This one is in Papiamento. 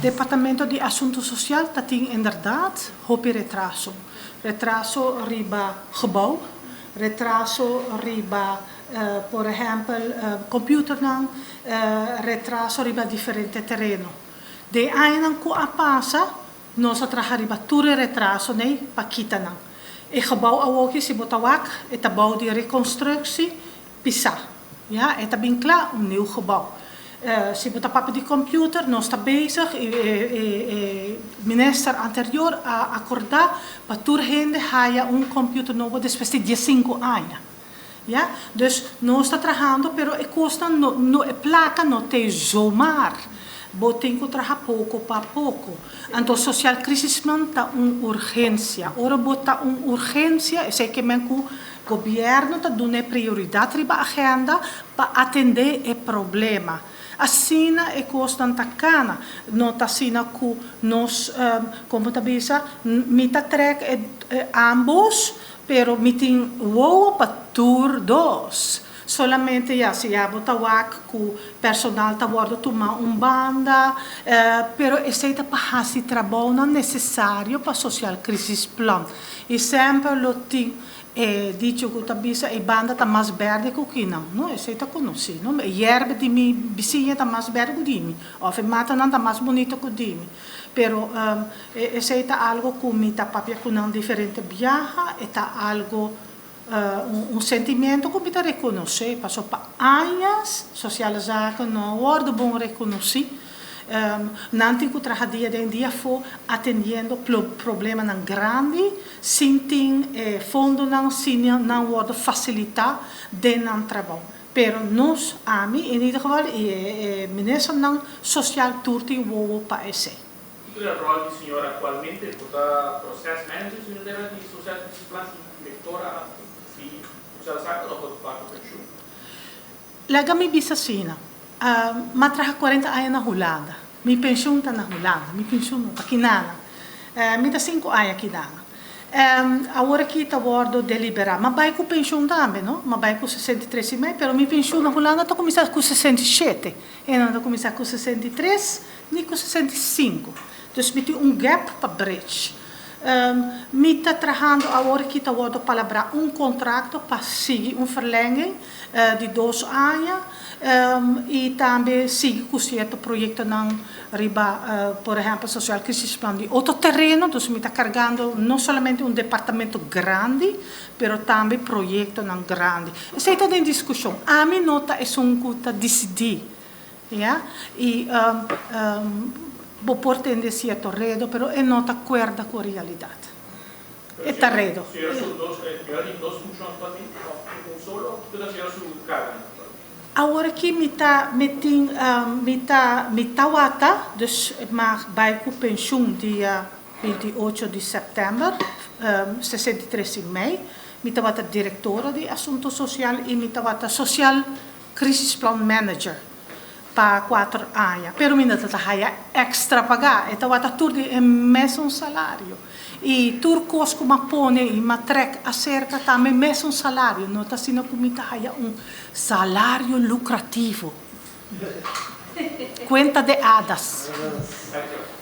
Departamento di Asunto Social ta tin inderdaad hopi retraso. Retraso riba gebouw, retraso riba por ehempel computernan, retraso riba diferente tereno. Den añanan cu a pasa nos a traha riba tur e retrasonan pa kita nan. E gebouw awoki si bo ta wak e ta bou di reconstructie pisa. Ja, e ta bin cla, un nieuw gebouw. Si bo ta papia di computer, nos ta bezig y e minister anterior a acorda pa tur hende haya un computer nobo despues di 15 aña. Ja, dus nos ta trahando, pero e cosnan no, no, e placa no te zomaar. Bo tin cu traha poco pa poco. Anto Sociaal Crisisplan ta un urgencia. Ora bo ta un urgencia, esey ke men cu gobierno ta duna e prioridad riba agenda pa atende e problema. Asina e cosnan ta cana. No ta asina cu nos, como ta bisa, mi ta trek e ambos, pero mi tin wowo pa tur dos. Solamente ya si ya bo ta wak cu personal ta wordo tuma un banda, pero esey ta pa haci trabounan necesario pa Sociaal Crisisplan. Y semper lo tin e dicho cu ta bisa e banda ta mas berde cu kinan, no? Esey ta conoci, no? E yerba di mi bisiña ta mas berde cu di mi, of e matanan ta mas bunito cu di mi. Pero esey ta algo cu mi ta papia cu nan diferente biaha, e ta algo un sentimiento cu mi ta reconoce, pasobra pa añas Sociale Zaken no a wordo bon reconoci. Nan tin cu traha dia den dia afo atendiendo problemanan grandi sin tin e fondonan, sin nan wordo facilita den nan trabou. Pero nos, ami in ieder geval y e ministernan social tur tin wowo pa esey. Kiko ta e rol di señor actualmente? Bo ta process manager, señor Dera, di Sociaal Crisisplan, directora di Sociale Zaken of bo ta cu pensioen? Laga mi bisa asina, m'a traha 40 aña na Hulanda. Mi pensioen ta na Hulanda, mi pensioen no ta kinana. Mi ta 5 aña kinana. Awor aki ta wordo delibera. M'a bai cu pensioen tambe, no? M'a bai cu 63 y mei, pero mi pensioen na Hulanda ta cuminsa cu 67. E no ta cuminsa cu 63 ni cu 65. Dus mi tin un gap pa bridge. Mi ta trahando awor aki ta wordo palabra un contracto pa sigui un verlenging di 2 aña y tambe sigui cu cierto proyectonan riba, por ehempel, Sociaal Crisisplan di otro tereno. Dus mi ta cargando no solamente un departamento grandi, pero tambe proyectonan grandi. Esey ta den discusion. Ami no ta esun cu ta dicidi. Ja? Y bo por tende cierto redo, pero e no ta acuerda cu realidad. E ta redo. Señora su dos, señora tin dos funcion actualmente, of un solo? Kico ta señora su cargo actualmente? Awor aki mi ta mi tin mi ta mi tawata, dus m'a bay cu pensioen dia 28 di september, 63 y mei. Mi tawata directora di Asunto Social y mi tawata Sociaal Crisisplan Manager pa 4 aña. Pero mi no ta haya extra paga. E tawata tur di e mesun salario. Y tur cos cu m'a pone y m'a trek acerca tambe mesun salario. No ta asina cu mi ta haya un salario lucrativo. Cuenta de hadas. Thank you.